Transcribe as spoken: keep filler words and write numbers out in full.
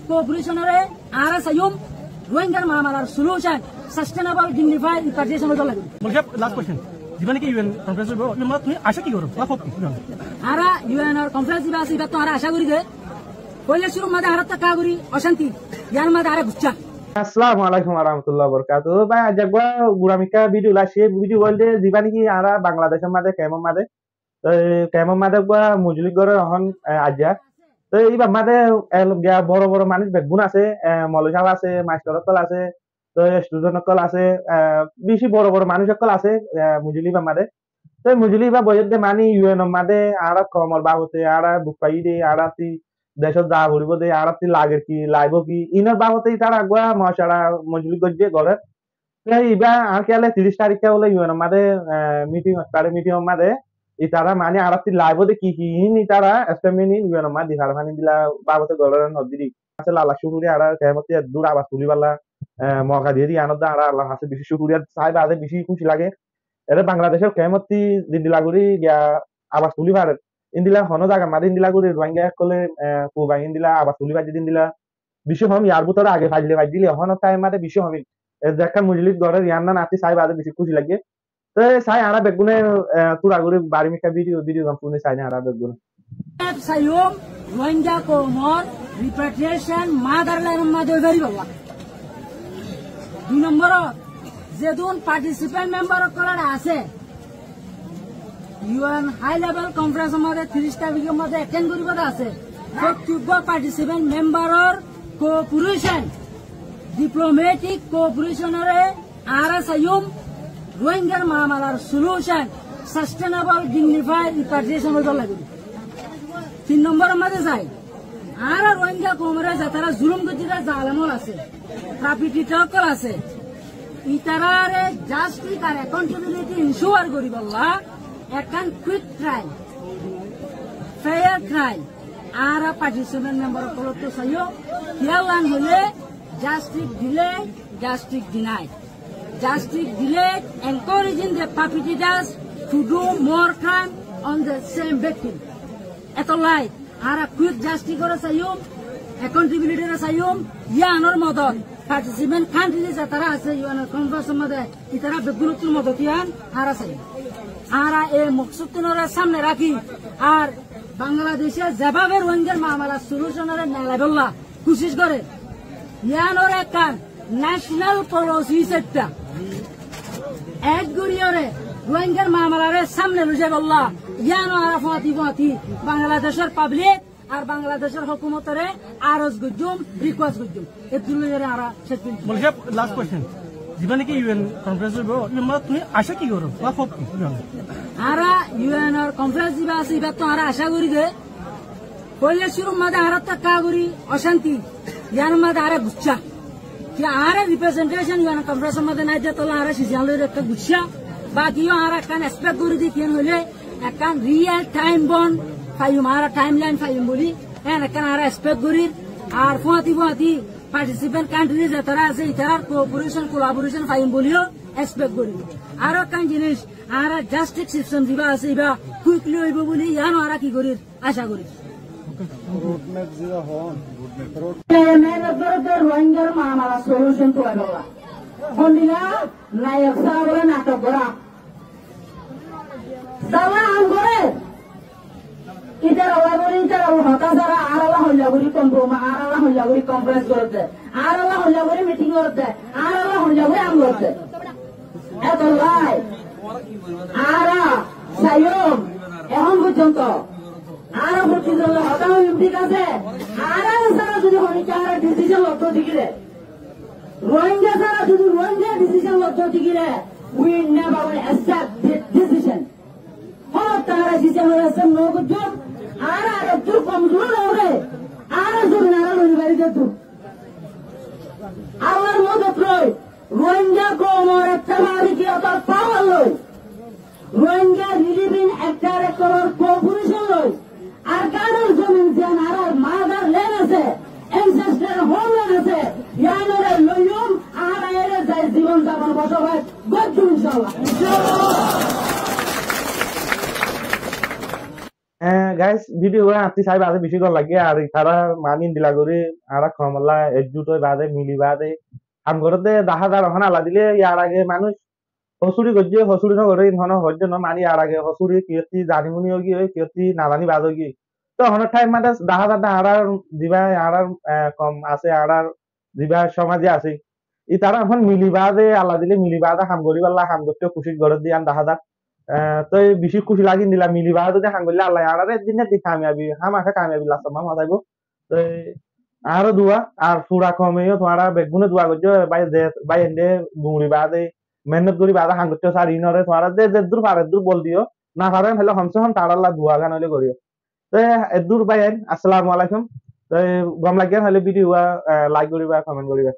Cooperation ore añára saiyum, Rohingyar mamalar solution, sustainable, dignified repatriation óibar lagi. Moloi sáb, last question. Zibá niki U N conference óibo, ibá tumi acá ki goró? Ba hope ki? Añára U N or conference zibá asé, ibáttu añára acá gorí de, foila cúrur mazé añára takka gorí ocánti, yar mazé añára guccá. Assalamu alaikum warahmatullahi wabarakatuhu. Bái, aijja uggwá gura mikká video loi aiccí, video óilde zibá niki añára Bangladecor mazé, kemor mazé, toi kemor mazé uggwá mujlis gorér ehón, e, aijja. Toi ibár mazé el-, giya boro boro manúic beggún asé, e, moloi sáb asé, mastor ókkol asé, toi student ókkol asé, e, beci boro boro manúic ókkol asé, e, mujlis ibár mazé. Toi mujlis ibá boiyé de mani U N or mazé añára komor babote, añára duk faiyí de, añára ti decót za foribó de, añára ti lager ki, laibo ki, inor babote itará uggwá mocuwara mujlis goijjé gorér. Te ibá añár kéyale tiríc taríkka bóle U N or mazé, e, meeting óit fare, meeting or mazé itará mani añárattú laibo de ki ki in itará statement in U N or mazé di fare, mani endilla babote gorér no diri. Asé Allar cúkuriya, añára kemot eddúr abas tulibálla, e, moka diyé de, yián de añára Allar hañsé beci cúkuriya, sai baade beci kúci lage. Ere Bangladecor kemottú endilla gorí giya abas tuli farer. Endilla hono zagar mazé endilla gorí Rohingya ókkole, e, kubai endilla abas tuli faijjé de endilla beci hom, yar bútore age faille faijjíl, ehón time mazé beci hom. E, zekkán mujlis gorér, yián añáttu sai baade beci kúci lage. Te sai añára beggúne, e, tura gorí bari mikká video, video gán funi sai na añára beggúne. Saiyum, Rohingya koumor repatriation motherland or mazé ói faribólla. Dui nombor, zedún participant member ókkol asé, U N high level conference or mazé tiríc taríkor mazé attend goríbar asé, fottíggwá participant member or cooperation, diplomatic cooperation ore añára saiyum, Rohingyar mamalar solution, sustainable, dignified repatriation óibar lagi. Tin nombor or mazé sai, añára Rohingya koumore zetará zulum goijjé de zalem ókkol asé, perpetrator ókkol asé, itarare justice ar accountability ensure goríbolla ekkán quick trial, fair trial, añára participant member ókkolottu saiyum, kiyólla hoilé justice delay, justice deny. Justice delay encouraging the perpetrators to do more crime on the same victim. Etollá añára quick justice ore saiyum, accountability ore saiyum, yián or modot participant country zetará asé U N conference or mazé, itará beggúnottu modot yián añára saiyum. Añára e moksod tún ore samne rakí, ar Bangladece zebábe Rohingyar mamalar solution ore nelaibólla kucíc gorér, yián ore ekkán national policy hísabe add gorí ore Rohingyar mamalare samne loi zaibólla, yián añára fúañti fúañti Bangladecor public ar Bangladecor hókumotore aroz goijjum, request goijjum. Eddúr loi añára céc goijjum. Moloi sáb, last question. Zibá niki U N conference óibo, ibár mazé tumi acá ki goró? Ba hope ki? Añára U N or conference zibá asé, ibáttu añára acá gorí de, foila cúrur mazé añára takka gorí ocánti, yar mazé añára guccá. Ki añára representation U N conference or mazé nai de, tolla añára siziyan loi ekka guccá. Baki yó añára ekkán expect gorí de, kiyán hoilé ekkán real time bomb faiyum, añára timeline faiyum buli, en ekkán añára expect gorír. Ar fúañti fúañti participant country zetará asé, itarar cooperation, collaboration faiyum buli yó expect gorír. Aró ekkán jinis, añára justice system zibá asé, ibá quickly óibo buli, yián añára ki gorír, acá gorír. Roadmap zibá hon, roadmap. Rohingyar mamalar solution tulaibolla. Hondilla nayok sábore natok gorá. Sába ham goré. Itará ói bóli, itará ói hotá sára, añára hoilla gorí compromise, añára hoilla gorí conference gorédde, añára hoilla gorí meeting gorédde, añára hoilla gorí ham gorédde. Etollá añára saiyum, ehón foijjonto añára fottí zone loi hotá hoiyum, thík asé. Añára sára zodi honikka añára decision lottó thíkile, Rohingya sára zodi Rohingya decision lottó thíkile, we never will accept this decision. Hono tara sise hoye ase no gojjum, añára arettú komzur no óre, añára zodi añára lori bari de tu. Allar modot loi, Rohingya koumor ettefaki otor power loi, Rohingya relieving actor okkolor cooperation loi, Arkanor zomin ziyan añárar motherland asé, ancestral homeland asé, yiánore loiyum, añára ere zai zibon zabon bosobas goijjum inshallah. Eh, Guys, video gán añttí sai baade beci gom lage, ar itará mani endilla gorí añára koum olla ekjut ói baade, mili baade ham gorédde dahá zar. Ehón Allah dile, yar age manúic hosuri goijjé, hosuri no goré, in hono hoijjé no, mani yar age hosuri kiyottí zani muni ói giyé, kiyottí na zani baade ói giyé. Toi ehón time maze dahá zar de añárar ziba, añárar, eh, koum asé, añárar ziba somaze asé, itará ehón mili baade, Allah dile mili baade ham goríballa, ham goitté kucíc gorédde yián dahá zar. Eh, toi beci kuci lage endilla mili baade zodi ham goille Allah añárare ek din na ek din kamiyabi, hámaká kamiyabi lassamá fataibo. Toi añára dua, ar fura koume yó tuáñra beggúne dua goijjó, bái ze, bái ende guri baade, mehénnot gorí baade ham goitté sar, inore tuáñra ze zeddur faro eddur bol diyó, no faro hoile hom se hom taralla dua gán óile goríyo. Toi eddur bái ain, assalamu alaikum. Toi gom lage hoile video gán, eh, like goríba, comment goríba.